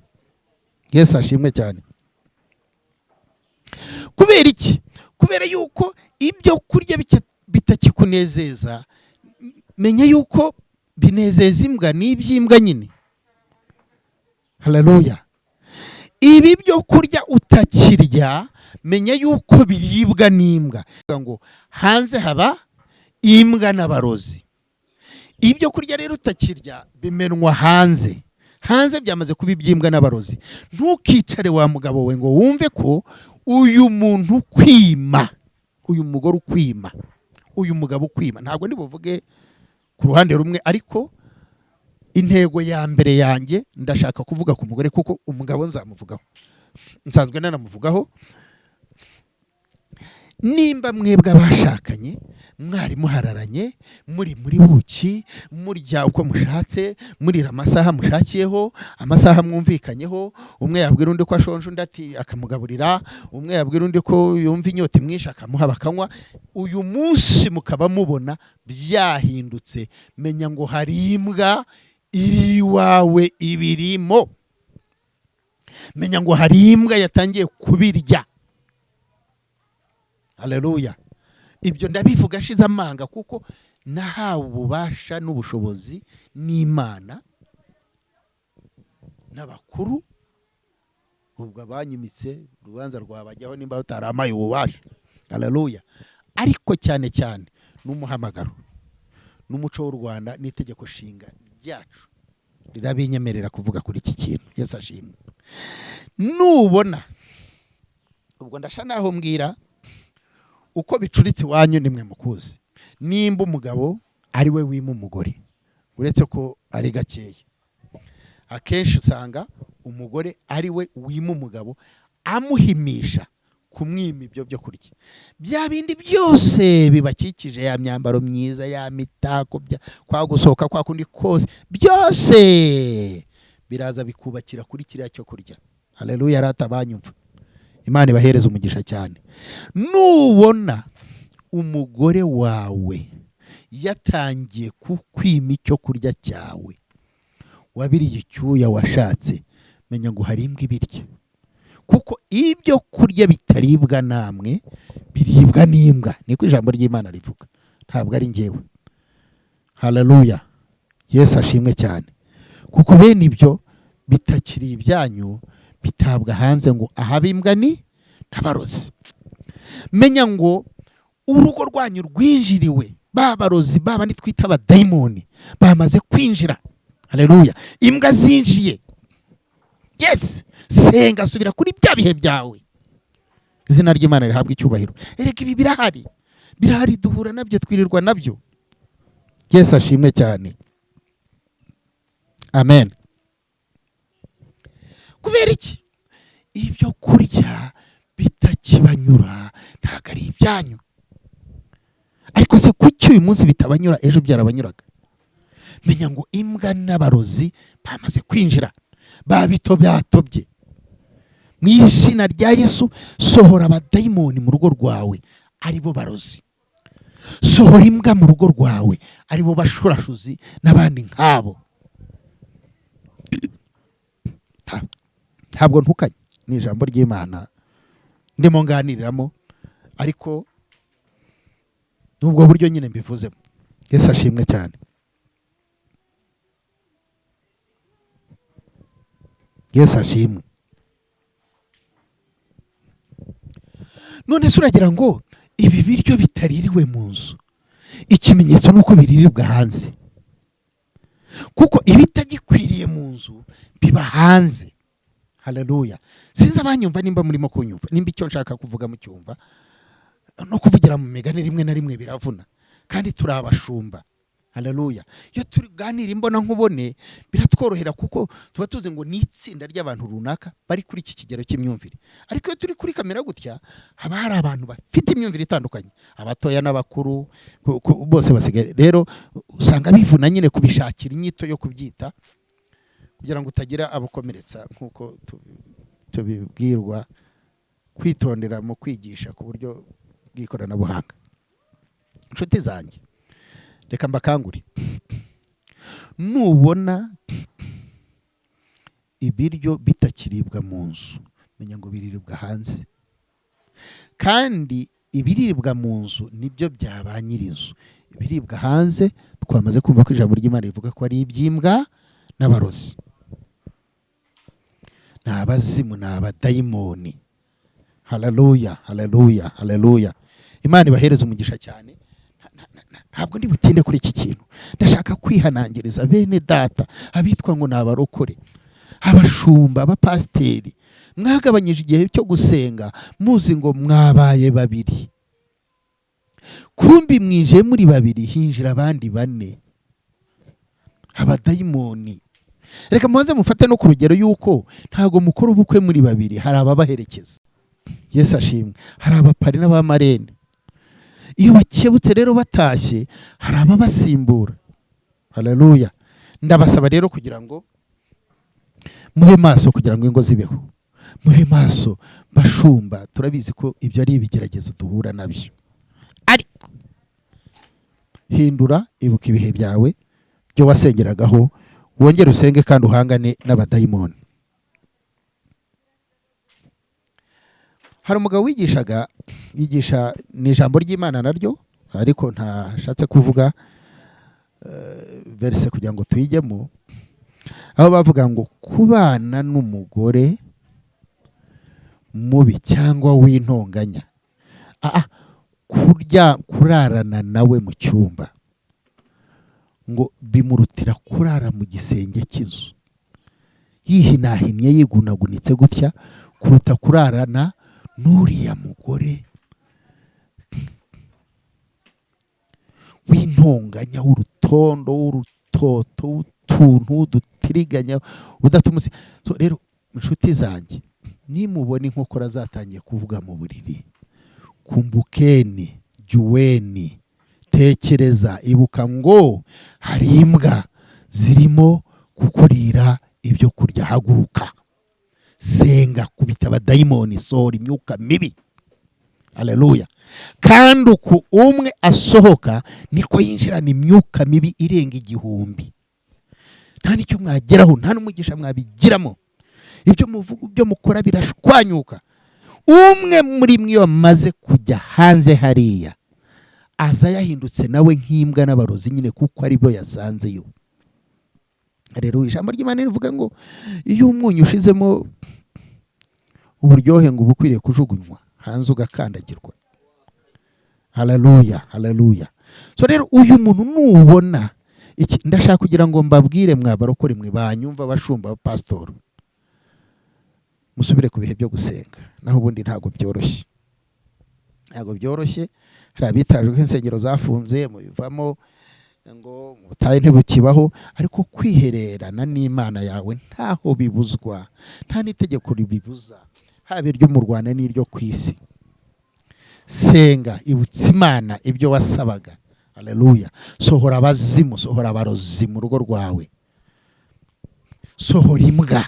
Yesu ashimwe cyane. Kubera iki? Kubera yuko ibyo kurya bitakikunezeza, menya yuko binezeza imbwa, ni iby'imbwa nyine. Haleluya! Ibi byo kurya utakirya, menya yuko biribwa n'imbwa. Ngo hanze haba imbwa n'abarozi. Ibyo kurya rero utakirya bimenwa hanze. Hanze byamaze kuba iby'imbwa n'abarozi. Ntukicare, wa mugabo we, ngo wumve ko uyu muntu ukwima, uyu mugore ukwima, uyu mugabo ukwima. Ntabwo ndi buvuge ku ruhande rumwe, ariko intego ya mbere yanjye ndashaka kuvuga ku mugore, kuko umugabo nzamuvugaho, nsanzwe nanamuvugaho. Nimba mwebwe abashakanye mwari muhararanye, muri muri buki, murya uko mushatse, murira amasaha mushakiyeho, amasaha mwumvikanyeho, umwe yabwira undi ko ashonje, undi ati akamugaburira, umwe yabwira undi ko yumva inyota imwishe akamuha bakanywa, uyu munsi mukaba mubona byahindutse, menya ngo hari imbwa iri iwawe ibirimo. Menya ngo hari imbwa yatangiye kubirya. Haleluya! Ibyo ndabivuga nshize amanga, kuko nahawe ububasha n'ubushobozi n'Imana n'abakuru. Ubwo abanyimitse urubanza rwabajyaho nimba bataramaye ububasha. Haleluya. Ariko cyane cyane n'umuhamagaro n'umuco w'u Rwanda n'itegeko nshinga ryacu rirabinyemerera kuvuga kuri iki kintu. Yesu ashimwe. Nubona ubwo ndasha naho mbwira uko bicuritse iwanyu nimwe mukuzi. Nimba umugabo ari we wima umugore, uretse ko ari gakeya, akenshi usanga umugore ari we wima umugabo, amuhimisha kumwima ibyo byo kurya, bya bindi byose bibakikije, ya myambaro myiza, ya mitako, kwa gusohoka kwa kundi kose, byose biraza bikubakira kuri kiriya cyo kurya. Haleluya. Rata banyumva, Imana ibahereza umugisha cyane. Nubona umugore wawe yatangiye kukwima icyo kurya cyawe wabiriye icyuya washatse, menya ngo hari imbwa ibirya, kuko ibyo kurya bitaribwa namwe biribwa n'imbwa. Niko ijambo ry'Imana rivuga, ntabwo ari njyewe. Haleluya. Yesu ashimwe cyane. Kuko bene ibyo bitakiri ibyanyu bitabwa hanze ngo ahabe imbwa ni n'abarozi. Menya ngo urugo rwanyu rwinjiriwe, babarozi baba nitwita abadayimoni bamaze kwinjira. Haleluya. Imbwa zinjiye. Yes, senga, subira kuri bya bihe byawe. Izina ry'Imana rihabwa icyubahiro. Erega ibi birahari, birahari, duhura nabyo, twirirwa nabyo. Yesu ashimwe cyane. Amen. Kubera iki ibyo kurya bitakibanyura? Ntabwo ari ibyanyu. Ariko se kuki uyu munsi bitabanyura, ejo byarabanyuraga? Menya ngo imbwa n'abarozi bamaze kwinjira, babitobyatobye. Mu izina rya Yesu, sohora abadayimoni mu rugo rwawe aribo barozi, sohora imbwa mu rugo rwawe aribo bashurashuzi n'abandi nk'abo. Ntabwo ntukanye, ni ijambo ry'Imana ndimo nganiriramo, ariko nubwo buryo nyine mbivuzemo. Yesu ashimwe cyane. Yesu ashimwe. None se uragira ngo ibi biryo bitaririwe mu nzu, ikimenyetso ni uko biririrwa hanze, kuko ibitagikwiriye mu nzu biba hanze. Haleluya. Sinzi abanyumva nimba murimo kunyumva, nimba icyo nshaka kuvuga mucyumva. No kuvugira mu migani rimwe na rimwe biravuna, kandi turi abashumba. Haleluya. Iyo tuganira imbona nkubone biratworohera, kuko tuba tuzi ngo ni itsinda ry'abantu runaka bari kuri iki kigero cy'imyumvire. Ariko iyo turi kuri kamera gutya, haba hari abantu bafite imyumvire itandukanye, abatoya n'abakuru, bose basigaye. Rero usanga bivuna nyine kubishakira inyito yo kubyita, kugira ngo utagira abakomeretsa, nk'uko tubibwirwa kwitondera mu kwigisha ku buryo bw'ikoranabuhanga. Inshuti zanjye, reka mbakangure. Nubona ibiryo bitakiribwa mu nzu, menya ngo biriribwa hanze, kandi ibiribwa mu nzu nibyo bya ba nyir'inzu. Ibiribwa hanze twamaze kumva ko ijambo ry'Imana rivuga ko ari iby'imbwa n'abarozi, ni abazimu, ni abadayimoni. Haleluya, haleluya, haleluya. Imana ibahereze umugisha cyane. Ntabwo ndi butinde kuri iki kintu. Ndashaka kwihanangiriza bene data abitwa ngo ni abarokore, abashumba, abapasiteri. Mwagabanyije igihe cyo gusenga muzi ngo mwabaye babiri, kumbi mwinjiye muri babiri hinjira abandi bane, abadayimoni. Reka mubanze mufate no ku rugero yuko ntabwo mukora ubukwe muri babiri, hari ababaherekeza. Yesu ashimwe. Hari abapari n'abamarene. Iyo bakebutse rero batashye, hari ababasimbura. Haleluya. Ndabasaba rero kugira ngo mube maso, kugira ngo ingo zibeho. Mube maso bashumba, turabizi ko ibyo ari ibigeragezo duhura nabyo, ariko hindura, ibuka ibihe byawe byo wasengeragaho, wongere usenge kandi uhangane n'abadayimoni. Hari umugabo wigishaga, yigisha ni ijambo ry'Imana naryo, ariko ntashatse kuvuga verse kugira ngo tuyijyemo, aho bavuga ngo kubana n'umugore mubi cyangwa w'intonganya, kurya kurarana nawe mu cyumba ngo bimurutira kurara mu gisenge cy'inzu yihinahinnye yigunagunitse gutya, kuruta kurarana n'uriya mugore w'intonganya, w'urutondo, w'urutoto, w'utuntu w'udutiriganya udatuma. So rero inshuti zanjye, nimubona inkokora zatangiye kuvuga mu buriri, kumbukeni, juweni, tekereza, ibuka ngo hari imbwa zirimo kukurira ibyo kurya. Haguruka, senga, kubita abadayimoni, sohora imyuka mibi. Haleluya. Kandi uku umwe asohoka niko yinjirana imyuka mibi irenga 1000. Nta n'icyo mwageraho, nta n'umugisha mwabigiramo. Ibyo muvuga, ibyo mukora birashwanyuka. Umwe muri mwe wamaze kujya hanze hariya aza yahindutse nawe nk'imbwa n'abarozi nyine, kuko ari bo yasanzeyo. Rero ijambo ry'Imana rivuga ngo iyo umunyu ushizemo uburyohe ngo uba ukwiriye kujugunywa hanze ugakandagirwa. Haleluya, haleluya. So rero uyu muntu nubona iki, ndashaka kugira ngo mbabwire mwabarokore mwe banyumva, bashumba, pastor, musubire ku bihe byo gusenga. Naho ubundi ntabwo byoroshye, ntabwo byoroshye. Hari abitaje ko insengero zafunze mubivamo ngo ubutayu ntibukibaho, ariko kwihererana n'Imana yawe ntaho bibuzwa, nta n'itegeko ribibuza, haba iryo mu Rwanda n'iryo ku isi. Senga, ibutsa Imana ibyo wasabaga. Haleluya. Sohora abazimu, sohora abarozi mu rugo rwawe, sohora imbwa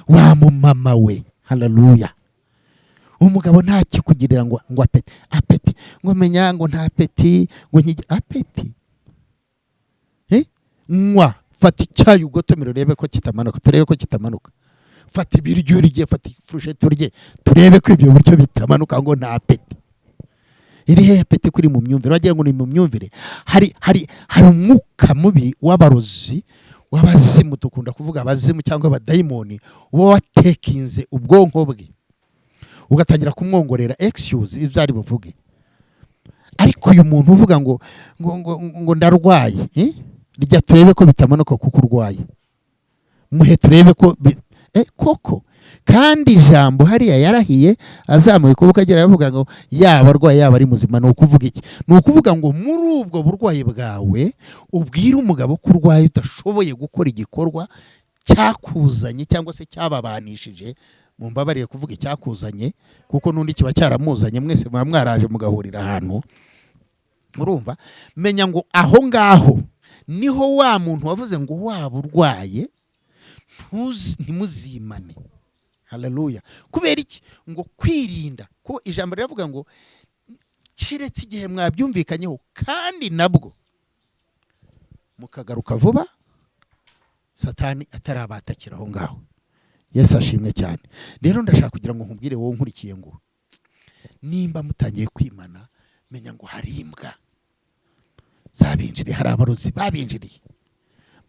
wa mumama we. Haleluya. Umugabo ntakikugirira ngo appétit, appétit, ngo menya ngo nta appétit, ngo nkigi appétit. Nywa, fata icyayi ugotomera urebe ko kitamanuka, turebe ko kitamanuka. Fata ibiryo urye, fata ifurusheti urye, turebe ko ibyo biryo bitamanuka ngo nta appétit. Iri hehe appétit kuri mu myumvire? Wagira ngo ni mu myumvire. Hari hari hari umwuka mubi w'abarozi, w'abazimu, dukunda kuvuga abazimu cyangwa abadayimoni, uba watekinze ubwonko bwe ugatangira kumwongorera excuse ibyo ari buvuge. Ariko uyu muntu uvuga ngo ngo ngo, ngo ndarwaye, rya turebe ko bitamanuka kuko urwaye, muhe turebe ko koko. Kandi ijambo hariya yarahiye azamuye ukuboko agira avuga ngo yaba arwaye yaba ari muzima. Ni ukuvuga iki? Ni ukuvuga ngo muri ubwo burwayi bwawe ubwire umugabo ko urwaye udashoboye gukora igikorwa cyakuzanye cyangwa se cyababanishije. Mumbabarire kuvuga icyakuzanye, kuko n'undi kiba cyaramuzanye, mwese muba mwaraje mugahurira ahantu. Urumva, menya ngo aho ngaho niho wa muntu wavuze ngo waba urwaye ntimuzimane. Haleluya. Kubera iki? Ngo kwirinda ko ijambo riravuga ngo keretse igihe mwabyumvikanyeho, kandi nabwo mukagaruka vuba Satani atarabatakira aho ngaho. Yesu ashimwe cyane. Rero ndashaka kugira ngo nkubwire wowe nkurikiye ngo nimba mutangiye kwimana, menya ngo hari imbwa zabinjiriye, hari abarozi babinjiriye.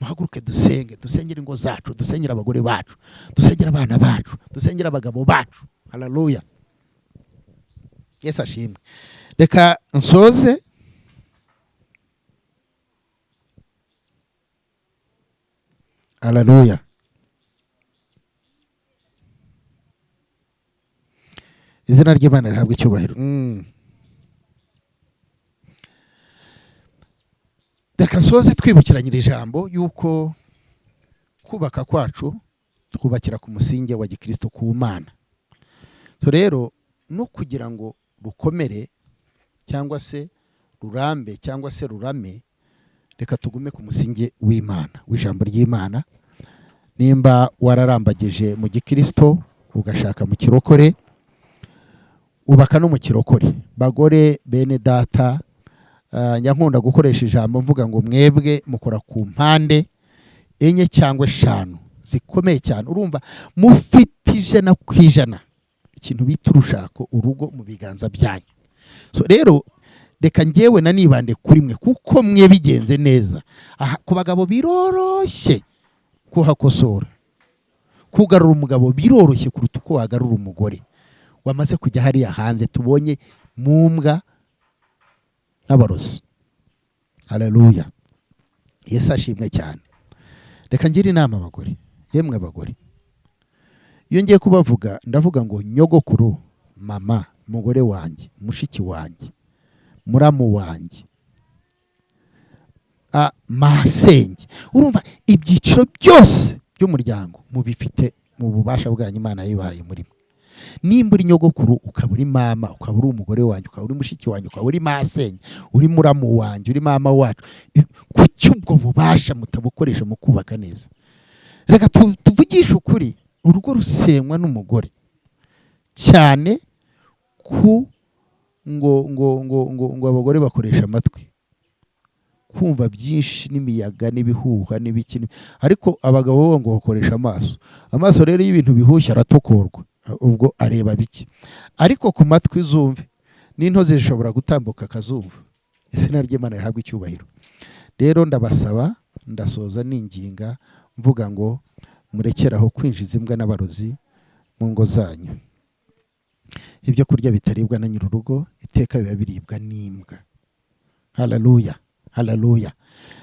Muhaguruke dusenge, dusengere ingo zacu, dusengere abagore bacu, dusengere abana bacu, dusengere abagabo bacu. Haleluya. Yesu ashimwe. Reka nsoze. Haleluya. Izina ry'Imana rihabwe icyubahiro. Reka nsoze twibukiranyira ijambo yuko kubaka kwacu twubakira ku musingi wa gikristo, ku Mana. So rero no kugira ngo rukomere cyangwa se rurambe cyangwa se rurame, reka tugume ku musingi w'Imana, w'ijambo ry'Imana. Nimba wararambagije mu gikristo ugashaka mu kirokore, ubaka no mu kirokore. Bagore bene data, njya nkunda gukoresha ijambo mvuga ngo mwebwe mukora ku mpande 4 cyangwa 5 zikomeye cyane. Urumva mufite 100% Ikintu bita urushako, urugo mu biganza byanyu. So rero reka njyewe nanibande kuri mwe, kuko mwe bigenze neza. Aha ku bagabo biroroshye kuhakosora, kugarura umugabo biroroshye kuruta uko wagarura umugore wamaze kujya hariya hanze tubonye mu mbwa n'abarozi. Haleluya, Yesu ashimwe cyane. Reka ngire inama abagore. Yemwe abagore, iyo ngiye kubavuga ndavuga ngo nyogokuru, mama, mugore wanjye, mushiki wanjye, muramu wanjye, masenge. Urumva ibyiciro byose by'umuryango mubifite mu bubasha bwanyu, Imana yibahaye muri mwe. Nimba uri nyogokuru, ukaba uri mama, ukaba uri umugore wanjye, ukaba uri mushiki wanjye, ukaba uri masenge, uri muramu wanjye, uri mama wacu, kuki ubwo bubasha mutabukoresha mu kubaka neza? Reka tuvugishe ukuri, urugo rusenywa n'umugore cyane. Ku ngo abagore bakoresha amatwi kumva byinshi n'imiyaga n'ibihuha n'ibiki, ariko abagabo bo ngo bakoresha amaso. Amaso rero iyo ibintu bihushye aratokorwa, ubwo areba bike, ariko ku matwi zumve n'intozi zishobora gutambuka akazumva. Izina ry'Imana rihabwa icyubahiro. Rero ndabasaba, ndasoza ninginga mvuga ngo murekeraho kwinjiza imbwa n'abarozi mu ngo zanyu. Ibyo kurya bitaribwa na nyir'urugo iteka biba biribwa n'imbwa. Haleluya, haleluya.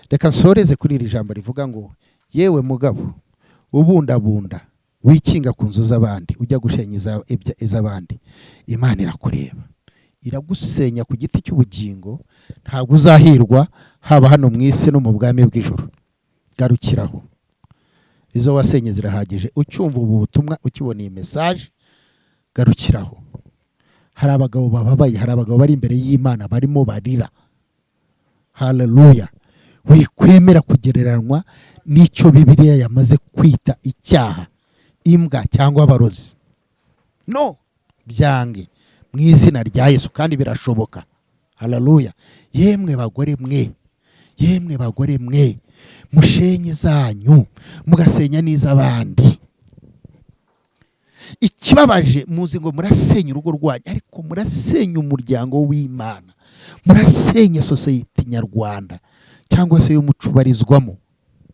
Reka nsoreze kuri iri jambo rivuga ngo: yewe mugabo ubundabunda, wikinga ku nzu z'abandi, ujya gushenya iz'abandi, Imana irakureba, iragusenya ku giti cy'ubugingo. Ntabwo uzahirwa haba hano mu isi no mu bwami bw'ijuru. Garukiraho, izo wasenye zirahagije. Ucyumva ubu butumwa, ukibona iyi message, garukiraho. Hari abagabo bababaye, hari abagabo bari imbere y'Imana barimo barira. Haleluya. Wikwemera kugereranywa n'icyo Bibiliya yamaze kwita icyaha, imbwa cyangwa abarozi. No byange mu izina rya Yesu, kandi birashoboka. Haleluya. Yemwe bagore mwe, yemwe bagore mwe mushenye zanyu mugasenya n'iz'abandi. Ikibabaje, muzi ngo murasenya urugo rwanyu, ariko murasenya umuryango w'Imana, murasenya sosiyete nyarwanda cyangwa se y'umuco ubarizwamo.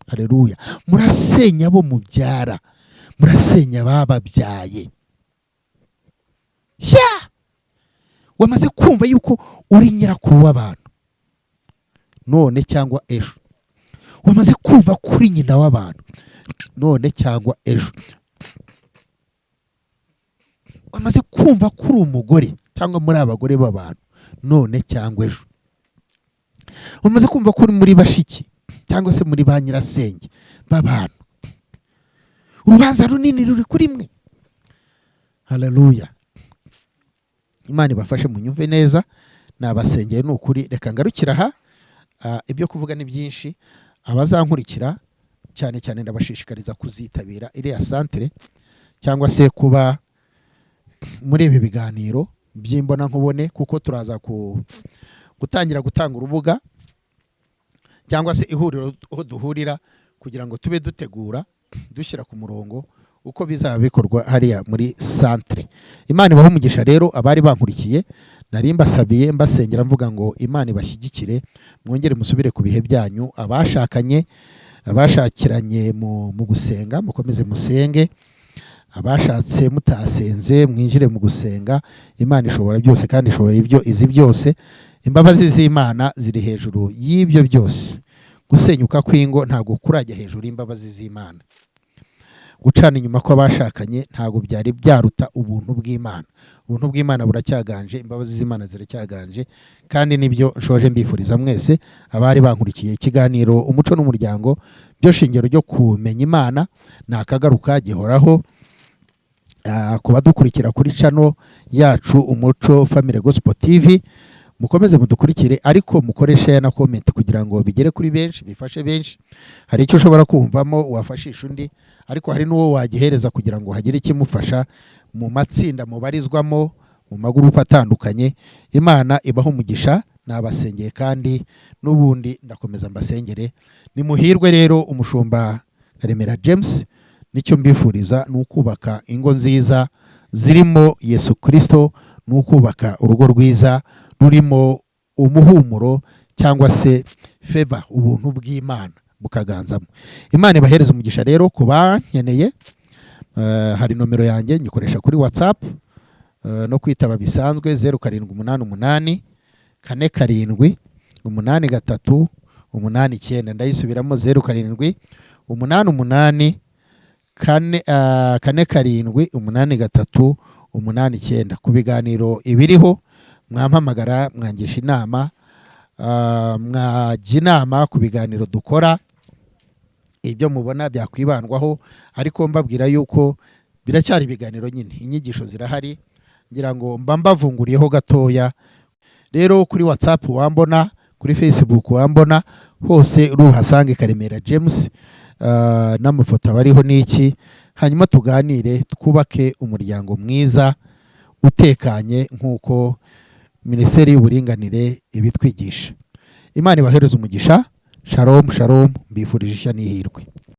Haleluya. Murasenya abo mubyara, murasenya abababyaye. Ya wamaze kumva yuko uri nyirakuru w'abantu none cyangwa ejo, wamaze kumva ko uri nyina w'abantu none cyangwa ejo, wamaze kumva ko uri umugore cyangwa muri abagore b'abantu none cyangwa ejo, wamaze kumva ko uri muri bashiki cyangwa se muri ba nyirasenge b'abantu. Urubanza runini ruri kuri mwe. Haleluya. Imana ibafashe munyumve neza, nabasengeye ni ukuri. Reka ngarukira aha. Ibyo kuvuga ni byinshi. Abazankurikira cyane cyane ndabashishikariza kuzitabira iriya santere cyangwa se kuba muri ibi biganiro by'imbonankubone, kuko turaza gutangira gutanga urubuga cyangwa se ihuriro aho duhurira kugira ngo tube dutegura, dushyira ku murongo uko bizaba bikorwa hariya muri santere. Imana ibahe umugisha. Rero abari bankurikiye, nari mbasabiye, mbasengera, mvuga ngo Imana ibashyigikire, mwongere musubire ku bihe byanyu. Abashakanye, abashakiranye mu gusenga, mukomeze musenge. Abashatse mutasenze, mwinjire mu gusenga. Imana ishobora byose kandi ishoboye ibyo izi byose. Imbabazi z'Imana ziri hejuru y'ibyo byose. Gusenyuka kw'ingo ntabwo kurajya hejuru y'imbabazi z'Imana. Gucana inyuma kw'abashakanye ntabwo byari byaruta ubuntu bw'Imana. Ubuntu bw'Imana buracyaganje, imbabazi z'Imana ziracyaganje, kandi nibyo nshoje mbifuriza mwese abari bankurikiye. Ikiganiro Umuco n'Umuryango byo shingiro ryo kumenya Imana ni akagaruka gihoraho. Ku badukurikira kuri channel yacu Umuco Family Gospel TV, mukomeze mudukurikire, ariko mukore share na comment kugira ngo bigere kuri benshi, bifashe benshi. Hari icyo ushobora kumvamo wafashisha undi, ariko hari n'uwo wagihereza kugira ngo hagire ikimufasha mu matsinda mubarizwamo, mu magurupe atandukanye. Imana ibaho umugisha. Nabasengeye kandi n'ubundi ndakomeza mbasengere. Nimuhirwe rero. Umushumba Karemera James, nicyo mbifuriza ni ukubaka ingo nziza. zirimo Yesu Kirisito, ni ukubaka urugo rwiza rurimo umuhumuro cyangwa se favor, ubuntu bw'Imana bukaganzamo. Imana ibahereza umugisha. Rero ku bankeneye, hari nomero yanjye nyikoresha kuri WhatsApp no kwitaba bisanzwe: 0788478389. Ndayisubiramo: 0788 478389. Ku biganiro ibiriho mwampamagara, mwangisha inama, mwajya inama ku biganiro dukora, ibyo mubona byakwibandwaho. Ariko mbabwira yuko biracyari ibiganiro nyine, inyigisho zirahari, ngira ngo mba mbavunguriyeho gatoya. Rero kuri WhatsApp wambona, kuri Facebook wambona, hose uruhasange Karemera James, n'amafoto aba ariho n'iki. Hanyuma tuganire, twubake umuryango mwiza utekanye nk'uko Minisiteri y'Uburinganire ibitwigisha. Imana ibahereze umugisha. Shalom, shalom. Mbifurije ishya n'ihirwe.